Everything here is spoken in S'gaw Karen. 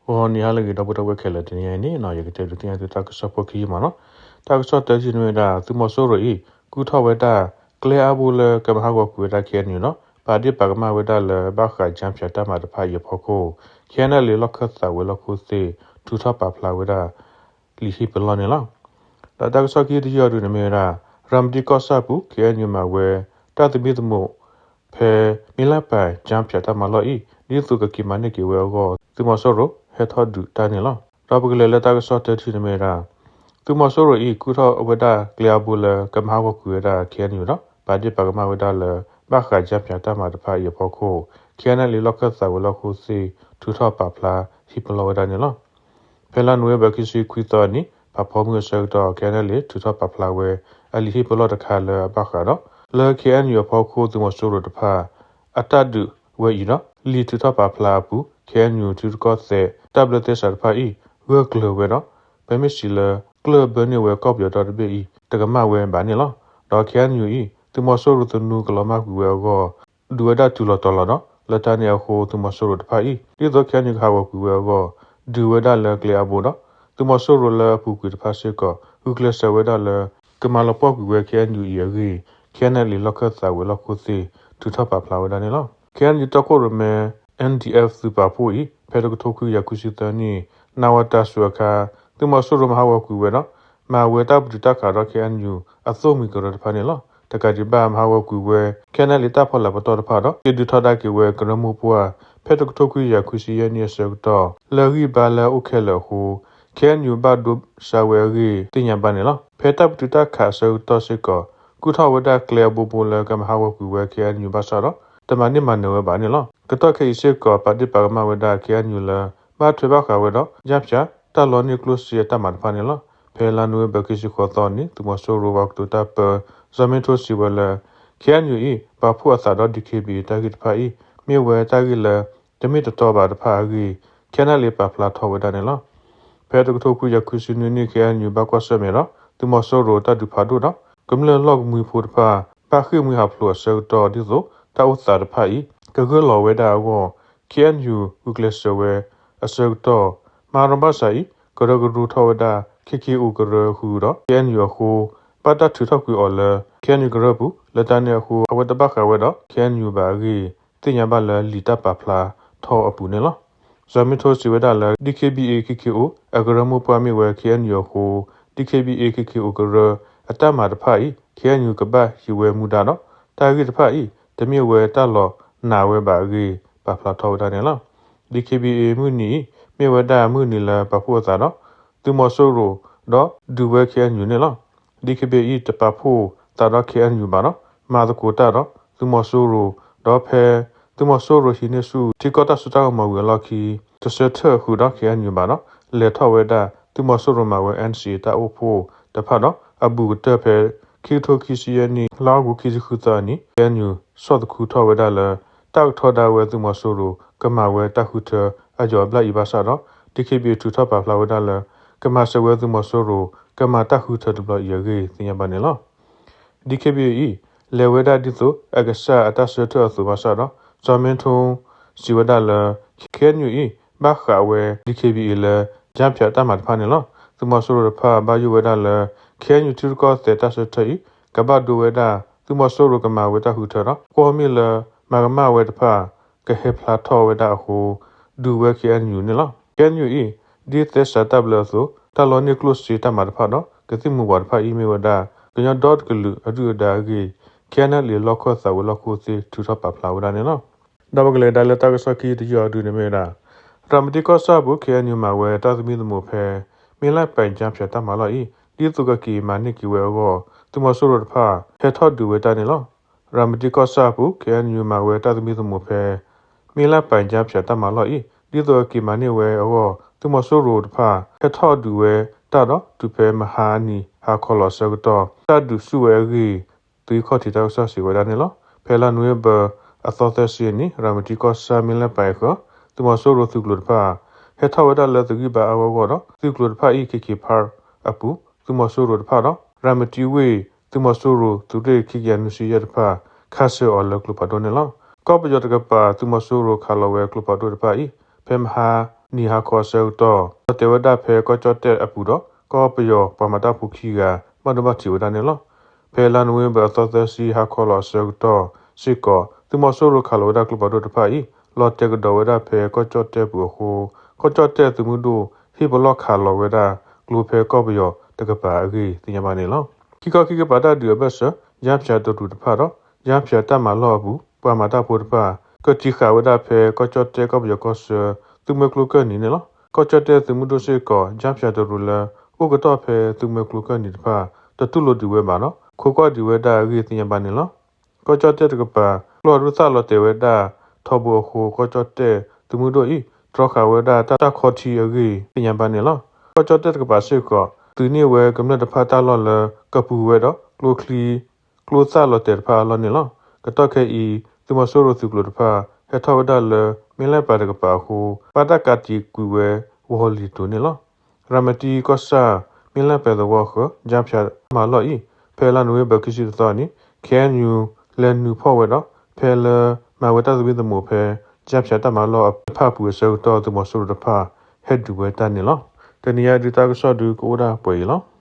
ဂီၤနံၤဟါလၢအဂ့ၤ ဒီပုၢ်ဝဲၢ်ခဲလၢာ်, တနံၤအံၤန့ၣ် ယကတဲဒုးသ့ၣ်ညါသုတၢ်ကစီၣ်ဖိခံယုၢ်မးနီၤ. တၢ်ကစီၣ်တၢတထံၣ်န့ၣ်မ့ၢ်ဝဲဒၣ် သုးမီၤစိရိၤအံၤ ကူၣ်ထီၣ်ဝဲဒၣ် ကျဲအါဘိလၢကမၤဟးဂီၤကွံာ်ဝဲဒၣ် ခ့ၣ်အဲၣ်ယူၣ်နီၤ, ပာ်ဒ့ၣ်ပာ်ကမၣ်ဝဲဒၣ်လၢ ဘၣ်ဃးကၠၣ်ဖၠၣ်တၢ်မၤတဖၣ်အံၤအဖီခိၣ် ခ့ၣ်အဲၣ်ယူၣ်လံ လီၢ်ခၢၣ်သးဝဲၤလီၢ်ခိၣ်သ့ၣ် ထုးထီၣ်ပာ်ဖျါဝဲဒၣ် လံာ်ဟ့ၣ်ပလီၢ်န့ၣ်လီၤ. ဒီးတၢ်ကစီၣ်ခံတယုၢ်အံၤဒုန့ၣ်မ့ၢ်ဝဲဒၣ် ရၤမတံကီၢ်ဆၣ်အပူၤ ခ့ၣ်အဲၣ်ယူၣ်မၤဝဲ တၢ်သမံသမိး ဖဲမ့ၢ်လၢပၢ်ကၠၣ်ဖၠၣ်တၢ်မၤလီၢ်အံၤ ဒ်သိးကက့ၤမၤန့ၢ်က့ၤဝဲအဂီၢ် သုးမီၤစိရိၤဟဲထီၣ်ဒုးတၢ်န့ၣ်လီၤ. ဒီးပကလဲၤလၢတၢ်ကစီၣ်တၢတထံၣ်န့ၣ်မ့ၢ်ဝဲဒၣ် သုးမီၤစိရိၤအံၤ ကူၣ်ထီၣ်ဝဲဒၣ်ကျဲအါဘိလၢကမၤဟးဂီၤကွံာ်ဝဲဒၣ် ခ့ၣ်အဲၣ်ယူၣ်ဒီး ပာ်ဒ့ၣ်ပာ်ကမၣ်ဝဲဒၣ်လၢ ဘၣ်ဃးကၠၣ်ဖၠၣ်တၢ်မၤတဖၣ်အံၤအဖီခိၣ် ခ့ၣ်အဲၣ်ယူၣ်လံ လီၢ်ခၢၣ်သးဝဲၤလီၢ်ခိၣ်သ့ၣ် ထုးထီၣ်ပာ်ဖျါဟ့ၣ်ပလီၢ်ဝဲဒၣ်န့ၣ်လီၤ. ဖဲလါနိၣ်ဝ့ဘၢၣ် ခံဆံခွံသီအနံၤ ဖးဖီမုၢ်အဆၢကတီၢ် ခ့ၣ်အဲၣ်ယူၣ်လံ ထုးထီၣ်ပာ်ဖျါဝဲ အလံာ်ဟ့ၣ်ပလီၢ်တခါလၢအဘၣ်ဃးဒီး လၢ ခ့ၣ်အဲၣ်ယူၣ်အဖီခိၣ် သုးမီၤစိရိၤတဖၣ် အတၢ်ဒုးဝဲအံၤဒီး လံာ်ထုးထီၣ်ပာ်ဖျါအပူၤ ခ့ၣ်အဲၣ်ယူၣ် ထံရူၢ်ကီၢ်သဲး တၢ်ဘျၢသဲစးတဖၣ်အံၤ ဂၢၢ်ကျၢၤဝဲဒီး ပမ့ၢ်စံးလၢ ကျၢၢ်ဘၢန့ၢ်ဝဲကီၢ်ပယီၤဒီတဘ့ၣ်အံၤ တကမၣ်ဝဲဘၣ်န့ၣ်လီၤ. ဒီး ခ့ၣ်အဲၣ်ယူၣ်အံၤ သုးမီၤစိရိၤသနူကလီၤမၢ်ကွံာ်ဝဲအဂီၢ် ဒုးဝဲဒၣ်တုၤလီၤတီၤလီၤဒီး လၢတၢ်န့ၣ်အဃိ သုးမီၤစိရိၤတဖၣ်အံၤ ဒ်သိး ခ့ၣ်အဲၣ်ယူၣ်ကဟးဂီၤကွံာ်ဝဲအဂီၢ် ဒုးဝဲဒၣ်လၢကျဲအါဘိဒီး သုးမီၤစိရိၤလၢအပူၤကွံာ်တဖၣ်စ့ၢ်ကီး ဂုာ်ကျဲးစၢးဝဲဒၣ်လၢ ကမၤလီၤပှီၢ်ကွံာ်ဝဲ ခ့ၣ်အဲၣ်ယူၣ်အံၤအဂ့ၢ် ခ့ၣ်အဲၣ်ယူၣ်လံ လီၢ်ခၢၣ်သးဝဲၤလီၢ်ခိၣ်သ့ၣ် ထုးထီၣ်ပာ်ဖျါဝဲဒၣ်န့ၣ်လီၤ. ခ့ၣ်အဲၣ်ယူၣ် တီခိၣ်ရိၣ်မဲ N D F သုးပာ်ဖှိၣ်အံၤ ဖဲတကထိခွံကယၤခွံဆံသၢနံၣ် နဝတ ဆူအခါ သုးမီၤစိရိၤမၤဟးဂီၤကွံာ်ဝဲဒီး မၤဝဲတၢ်ပတုာ်တၢ်ခးဒီး ခ့ၣ်အဲၣ်ယူၣ် အသိၣ်မှံၤကရၢတဖၣ်န့ၣ်လီၤ. တကးဒံးဘၣ် မၤဟးဂီၤကွံာ်ဝဲ ခ့ၣ်အဲၣ်ယူၣ်လံ တၢ်ဖီလာ်ပတီၢ်တဖၣ်ဒီး က့ၤဒုးထီဒါက့ၤဝဲကရၢမိၢ်ပှၢ် ဖဲတကထိခွံကယၤခွံဆံယဲၢ်နံၣ်အဆၢကတီၢ် လၢဂံၢ်ဘါလၢအအိၣ်ခဲလၢာ်အဃိ ခ့ၣ်အဲၣ်ယူၣ် ဘၣ်ဒိဆါဝဲအဂ့ၢ် သ့ၣ်ညါဘၣ်န့ၣ်လီၤ. ဖဲတၢ်ပတုာ်တၢ်ခးအဆၢကတီၢ်စ့ၢ်ကီး ကူၣ်ထီၣ်ဝဲဒၣ်ကျဲအဘိဘိလၢကမၤဟးဂီၤကွံာ်ဝဲ ခ့ၣ်အဲၣ်ယူၣ် ဘၣ်ဆၣ်ဒီး တမၤန့ၢ်မၤနၢၤဝဲဘၣ်န့ၣ်လီၤ. ကတီၢ်ခဲအံၤစ့ၢ်ကီး ပာ်ဒ့ၣ်ပာ်ကမၣ်ဝဲဒၣ် ခ့ၣ်အဲၣ်ယူၣ်လၢ ဘၣ်ထွဲဘၣ်ဃးဝဲဒီး ကၠၣ်ဖၠၣ် တၢ်လီန့ၢ်ကျိၣ်စ့အတၢ်မၤတဖၣ်န့ၣ်လီၤ. ဖဲလါနိၣ်ဝ့ဘၢၣ် ခံဆံဃိးသီအနံၤ သုးမီၤစိရိၤပှၤကတိၤတၢ်ပၢ စီၤမ့ထိစံးဝဲလၢ ခ့ၣ်အဲၣ်ယူၣ်အံၤ ပာ်ဖှိၣ်အသးဒီး DKBA တၢ်ဂ့ၢ်တဖၣ်အံၤ မ့ၢ်ဝဲတၢ်ဂ့ၢ်လၢ တမ့ၢ်တတီဘၣ်တဖၣ်အဂ့ၢ် ခ့ၣ်အဲၣ်ယူၣ်လံ ပာ်ဖျါထီၣ်ဝဲဒၣ်န့ၣ်လီၤ. ဖဲတကထိခွံကယၤခွံဆံနွံနံၣ် ခ့ၣ်အဲၣ်ယူၣ် ဘၣ်ကွၢ်ဆၢၣ်မဲာ်ဒီး သုးမီၤစိရိၤတၢ်ဒုးဖးဒိၣ်ဒီး ကမျၢၢ်လီၢ်ကမှံဖိတဖၣ် ဘၣ်ဃ့ၢ်မှံဟးဖျိးအဆၢကတီၢ် ဒ်သိးတၢ်အိၣ်သးတဖၣ်အံၤ ကဂၢၢ်လီၤဝဲဒၣ်အဂီၢ် ခ့ၣ်အဲၣ်ယူၣ် ဂုာ်ကျဲးစၢးဝဲအဆၢကတီၢ် မၤရီဘၣ်ဆၣ်အံၤ ကရၢကရိထီၣ်ဝဲဒၣ် ခ့ၣ်ခ့ၣ်အိၣ်ကရၢဃုာ်ဒီး ခ့ၣ်အဲၣ်ယူၣ်အဃိ ဘၣ်တၢ်ထုးထီၣ်ကွံာ်အီၤလၢ ခ့ၣ်အဲၣ်ယူၣ်ကရၢပူၤ လၢတၢ်န့ၣ်အဃိ အဝဲတဘၣ်ဃးဝဲဒီး ခ့ၣ်အဲၣ်ယူၣ် ဘၣ်အဂ့ၢ် သ့ၣ်ညါဘၣ်လၢလံာ်တၢ်ပာ်ဖျါထီၣ်အပူၤန့ၣ်လီၤ. စီၤမ့ထိစံးဝဲဒၣ်လၢ DKBA ခ့ၣ်ခ့ၣ်အိၣ် အကရၢမိၢ်ပှၢ်မ့ၢ်ဝဲ ခ့ၣ်အဲၣ်ယူၣ်အဃိ DKBA ခ့ၣ်ခ့ၣ်အိၣ်ကရၢ အတၢ်မၤတဖၣ်အံၤ ခ့ၣ်အဲၣ်ယူၣ် ကဘၣ်ဟံးဝဲမူဒါဒီး တၢ်ဂ့ၢ်တဖၣ်အံၤ တမ့ၢ်ဝဲတၢ်လီၤနာ်ဝဲဘၣ်အဂ့ၢ် ပာ်ဖျါထီၣ်ဝဲဒၣ်န့ၣ်လီၤ. DKBA မုၢ်နံၤအံၤ မ့ၢ်ဝဲဒၣ်မုၢ်နံၤလၢပာ်ဖှိၣ်အသးဒီး သုးမီၤစိရိၤ ဒီးဒုးဝဲ ခ့ၣ်အဲၣ်ယူၣ် န့ၣ်လီၤ. DKBA အံၤ တပာ်ဖှိၣ်သးဒီး ခ့ၣ်အဲၣ်ယူၣ် ဘၣ်ဒီး မၤသကိးတၢ်ဒီး သုးမီၤစိရိၤ ဒီးဖဲ သုးမီၤစိရိၤဟံးန့ၢ်ဆူၣ် ထံကီၢ်တၢ်စိတၢ်ကမီၤဝံၤအလီၢ်ခံ တဆၢထၢၣ်ဃုာ်ဒီး ခ့ၣ်အဲၣ်ယူၣ် ဘၣ်ဒီး လဲၤထီၣ်ဝဲဒၣ် သုးမီၤစိရိၤမၤဝဲ NCA တၢ်အိၣ်ဖှိၣ်တဖၣ်ဒီး အဘူးကတၢၢ်ဖဲ ခံကထိခံဆံယဲၢ်နံၣ် လါအီကူး ခံဆံဃုသီအနံၤ ခ့ၣ်အဲၣ်ယူၣ် ဆီၣ်သခူထီၣ်ဝဲဒၣ်လၢ တၢ်ကထီဒါဝဲသုးမီၤစိရိၤ ကမၤဝဲတၢ်ဃုထၢ အယီၤအဘျၣ်အံၤဘၣ်ဆၣ်ဒီး DKBA ထုးထီၣ်ပာ်ဖျါဝဲဒၣ်လၢ ကမၤစၢၤဝဲသုးမီၤစိရိၤ ကမၤတၢ်ဃုထၢတဘျီအံၤအဂ့ၢ် သ့ၣ်ညါဘၣ်န့ၣ်လီၤ. DKBA အံၤ လဲၤဝဲဒၣ်ဒ်သိး အကစၢ်အတၢ်ဆၢထၢၣ်အသိးဘၣ်ဆၣ်ဒီး စီၤမ့ထိ စံးဝဲဒၣ်လၢ ခ့ၣ်အဲၣ်ယူၣ် အံၤ ဘၣ်ဃးဝဲ DKBA လၢ ကၠၣ်ဖၠၣ်တၢ်မၤတဖၣ်န့ၣ်လီၤ. သုးမီၤစိရိၤတဖၣ် ဘၣ်ယိၣ်ဝဲဒၣ်လၢ ခ့ၣ်အဲၣ်ယူၣ် ထံရူၢ်ကီၢ်သဲးတၢ်ဆၢထၢၣ်အံၤ ကဘၣ်ဒိဝဲဒၣ် သုးမီၤစိရိၤကမၤဝဲတၢ်ဃုထၢဒီး ကွီၢ်မ့ၢ်လၢ မၤကမၣ်ဝဲတဖၣ် ကဟဲဖျါထီၣ်ဝဲဒၣ်အဃိ ဒုးဝဲ ခ့ၣ်အဲၣ်ယူၣ် န့ၣ်လီၤ. ခ့ၣ်အဲၣ်ယူၣ် အံၤ ဒ်သဲစးတၢ်ဘျၢအသိး တၢ်လီန့ၢ်ကျိၣ်စ့တၢ်မၤတဖၣ်ဒီး ကသံၣ်မူၤဘှီးတဖၣ်အံၤ မ့ၢ်ဝဲဒၣ် ကညီဒီတကလုာ်အဒုၣ်အဒါအဂ့ၢ် ခ့ၣ်အဲၣ်ယူၣ် လံ လီၢ်ခၢၣ်သးဝဲၤလီၢ်ခိၣ်သ့ၣ် ထုးထီၣ်ပာ်ဖျါဝဲဒၣ်န့ၣ်လီၤ. ဒီးပကလဲၤဒၣ်လၢတၢ်ကစီၣ်ခံတယုၢ်အံၤဒုန့ၣ်မ့ၢ်ဝဲဒၣ် ရၤမတံကီၢ်ဆၣ်အပူၤ ခ့ၣ်အဲၣ်ယူၣ် မၤဝဲတၢ်သမံသမိးဖဲ မ့ၢ်လၢပၢၢ်ကၠၣ်ဖၠၣ်တၢ်မၤလီၢ်အံၤ ဒ်သိးကက့ၤမၤန့ၢ်က့ၤဝဲအဂီၢ် သုးမီၤစိရိၤတဖၣ် ဟဲထီၣ်ဒုးဝဲတၢ်န့ၣ်လီၤ. ရၤမတံကီၢ်ဆၣ်အပူၤ ခ့ၣ်အဲၣ်ယူၣ် မၤဝဲတၢ်သမံသမိးဖဲ မ့ၢ်လၢပၢၢ်ကၠၣ်ဖၠၣ်တၢ်မၤလီၢ်အံၤ ဒ်သိးကက့ၤမၤန့ၢ်ဝဲအဂီၢ် သုးမီၤစိရိၤတဖၣ် ဟဲထီၣ်ဒုးဝဲတၢ်ဒီး တုၤဖဲမဟါအနံၤဟါခီလီၤအဆၢကတီၢ် တၢ်ဒုးဆူၣ်ဝဲအဂ့ၢ် သုးခီၣ်ထံးတၢ်ကစီၣ်စံးဝဲဒၣ်န့ၣ်လီၤ. ဖဲလါနိၣ်ဝ့ဘၢၣ် အသီသၢဆံအနံၤ ရၤမတံကီၢ်ဆၣ် မ့ၢ်လၢပၢၢ်အဃၢၤ သုးမီၤစိရိၤသုးကျိၤတဖၣ် ဟဲထီၣ်ဝဲဒၣ်လၢသုးဂံၢ်ဘါအါဂီၢ်ဂီၢ်ဒီး သုးကျိၤတဖၣ်အံၤ ခ့ခ့ဖၣ်အပူၤ သုးမီၤစိရိၤတဖၣ်ဒီး ရၤမတံဝ့ၢ် သုးမီၤစိရိၤသုးရ့ၣ်ခံကယၤနွံဆံယဲၢ်တဖၣ် ခးစၢၤအီၤလၢကျိဖးဒိၣ်န့ၣ်လီၤ. ကီၢ်ပယီၤတကပၤ သုးမီၤစိရိၤခးလီၤဝဲကျိဖးဒိၣ်တဖၣ်အံၤ ဖဲမဟါ လီၤတဲာ်ဝဲဒၣ်လၢတၢ်လီၢ်နံၤဟါခီအဆၢကတီၢ် လီၤတဲာ်ဝဲဒၣ်ဖဲကီၢ်ကၠီၣ်တဲၣ်အပူၤဒီး ကီၢ်ပယီၤပှၤမၤတၢ်ဖိခံဂၤ ဘၣ်ဒိဘၣ်ထံးဝဲဒၣ်န့ၣ်လီၤ. ဖဲလါနိၣ်ဝ့ဘၢၣ်အသီသၢဆံဟါခီလီၤအဆၢကတီၢ်စ့ၢ်ကီး သုးမီၤစိရိၤခးလီၤဝဲဒၣ်ကျိဖးဒိၣ်တဖၣ်အံၤ လီၤတဲာ်ကဒီးဝဲဒၣ်ဖဲကီၢ်ကၠီၣ်တဲၣ်ပူၤအဃိ ကီၢ်ကၠီၣ်တဲၣ်သုးမုၢ်ဒိၣ် ဟ့ၣ်ပလီၢ်ခးလီၤဝဲဒၣ်ကျိဖဲကီၢ်ပယီၤတကပၤအဂ့ၢ်သ့ၣ်ညါဘၣ်န့ၣ်လီၤ. ခံခီခံကပၤတၢ်ဒုးအဘၢၣ်စၢၤ ယၣ်ဖၠးတရူးတဖၣ်ဒီး ယၣ်ဖၠးတၢ်မၤလီၢ်အပူၤ ပှၤမၤတၢ်ဖိတဖၣ် ကထံၣ်ဃာ်ဝဲဒၣ်ဖဲကီၢ်ကၠီၣ်တဲၣ်ကီၢ်ပယီၤကီၢ်ဆၢ သုးမွဲကျိကၢၢ်နံၤန့ၣ်လီၤ. ကီၢ်ကၠီၣ်တဲၣ်သုးမုၢ်ဒိၣ်စ့ၢ်ကီး ယၣ်ဖၠးတရူးလၢ အိၣ်ကတီၢ်ဖဲသုးမွဲကျိကၢၢ်နံၤတဖၣ် တတူၢ်လိာ်ဒံးဝဲဘၣ်ဒီး ခိးကွၢ်ဒံးဝဲဒၣ်အဂ့ၢ်သ့ၣ်ညါဘၣ်န့ၣ်လီၤ. ကီၢ်ကၠီၣ်တဲၣ်တကပၤ ကျိဖးဒိၣ်သၣ်လီၤတဲာ်ဝဲဒၣ်ထီဘိအဃိ ကီၢ်ကၠီၣ်တဲၣ်သုးမုၢ်ဒိၣ်အံၤ တြီဃာ်ဝဲဒၣ်တၢ်ခီထံအဂ့ၢ်သ့ၣ်ညါဘၣ်န့ၣ်လီၤ. ကီၢ်ကၠီၣ်တဲၣ်တကပၤစ့ၢ်ကီး သုးန့ၢ်ဝဲကမျၢၢ်တဖၣ်တၢ်လီၢ်လၢကပူၤဝဲဒီးကျိချံ ကျိသၣ်လီၤတဲာ်တဖၣ်အလီၢ်န့ၣ်လီၤ. ကတီၢ်ခဲအံၤ သုးမီၤစိရိၤသုးကျိၤတဖၣ် ဟဲထီၣ်ဝဲဒၣ်လၢ မ့ၢ်လဲၣ်ပၤတကပၤအဃိ ဘၣ်တၢ်ကးတံာ်ကွံာ်ဝဲဝီၤလံၤတိၤန့ၣ်လီၤ. ရၤမတံကီၢ်ဆၣ် မ့ၢ်လဲၣ်ပၤသဝီဃၢၤ ယၣ်ဖၠးတၢ်မၤလီၢ်အံၤ ဖဲလါနိၣ်ဝ့ဘၢၣ်ခံဆံတသီန့ၣ် ခ့ၣ်အဲၣ်ယူၣ် လဲၤနုာ်ဖီၣ်ဝဲဒီး ဖဲလၢမၤဝဲတၢ်သမံသမိးဖဲ ယၣ်ဖၠးတၢ်မၤလီၢ်တဖၣ်အပူၤအဆၢကတီၢ် သုးမီၤစိရိၤတဖၣ် ဟဲဒုးဝဲတၢ်န့ၣ်လီၤ. တနံၤအံၤဒုးတၢ်ကစီၣ်ဒုးကအိၣ်ဒၣ်ပှဲၤအံၤလီၤ.